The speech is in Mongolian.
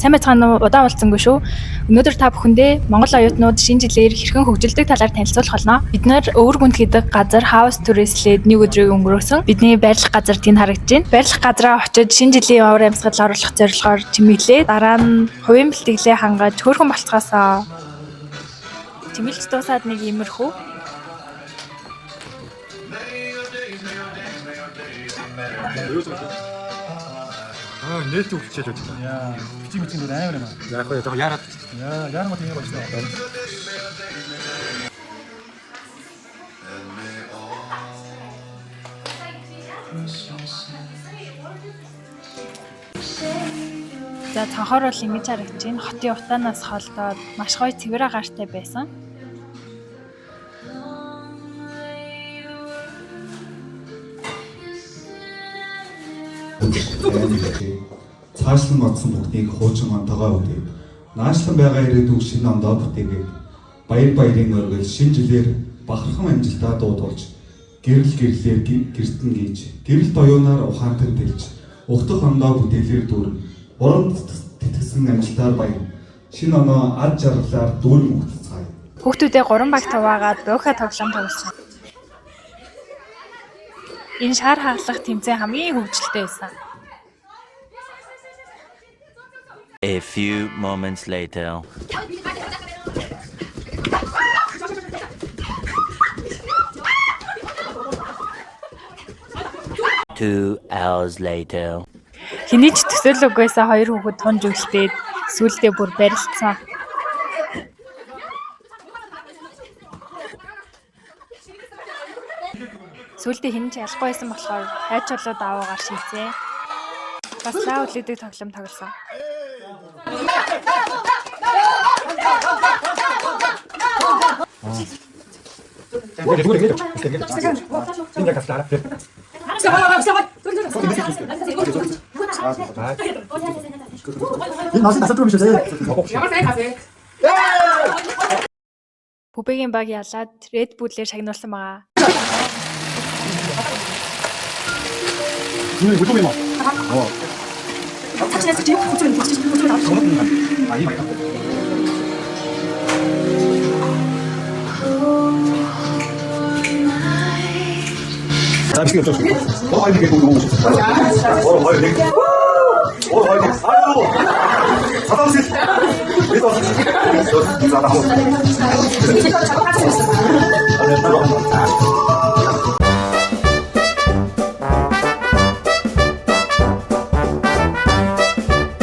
Сайн байцгаана уу? Удаан уулзсангүй шүү. Өнөөдөр та бүхэндээ Монгол оюутнууд шинэ жилээр хэрхэн хөгжилдөг талаар танилцуулах болно. Бид нар Өвөргүнт гэдэг газар хаус түрээслээд нэг өдрийг өнгөрөөсөн. Бидний байрлах газар тэнд харагдаж байна. Байрлах газараа очиж шинэ жилийн уур амьсгал оруулах зорилгоор чимэглээ. Дараа нь хувийн бэлтгэлээ хангаж хөөрхөн болцоосоо чимэлж дуусаад нэг иймэрхүү. Аа, нээлт хөвчөөл үү. Яа, бичиг бичиг нүр амар юм аа. Яг хөө яг яарад. Яа, яармат юм байна. За, цонхоор бол ингэж харагдаж байна. Хотын утаанаас холдоод маш гоё цэвэр агаартай байсан. Цаашлан бодсон бүхнийг хуучин онтогоо үдээ. Наашлан байгаа ирээдүйг шинэ ондоо бүтээгээд баяр баярын оргил шинэ жилээр бахархан амжилтаа дуудуулж гэрэл гэрлээр гэртэн гийж гэрэлт оюунаар ухаантан дэлж ухтах ондоо бүтээлээр дүүрэн урам тэтгэсэн амжилтаар баян шинэ оноо ад жаргалаар дүүрэн угтцгаая. Хүүхдүүдээ гурван багт хуваагаад бууха тоглоом тоглосон. Энэ шар хагалах тэмцээн хамгийн хөгжилтэй байсан. A few moments later. 2 hours later. Хэний ч төсөөлөггүйсэн хоёр хүүхэд тунж үлдээд сүүлдээ бүр барилцсан. Сүүлдээ хэн ч ялахгүй байсан болохоор хайч болоо даваагаар шийдсэн. Бас лаа үлээдэг тоглоом тоглосон. Зүгээр ингэж. Ингэж. Энэ яг таслаа. Энэ нас насад юм шиг лээ. Бүбэгийн баг ялаад Red Bull-ээр шагнуулсан байгаа. Энэ бүлэг юм уу? 어. 아, 이 말이야. 자, 비스킷 없어. 어, 아니, 이게 너무 멋있어. 어, 아니, 이게. 어, 아니, 아유. 갔다 오세요. 갔다 오세요.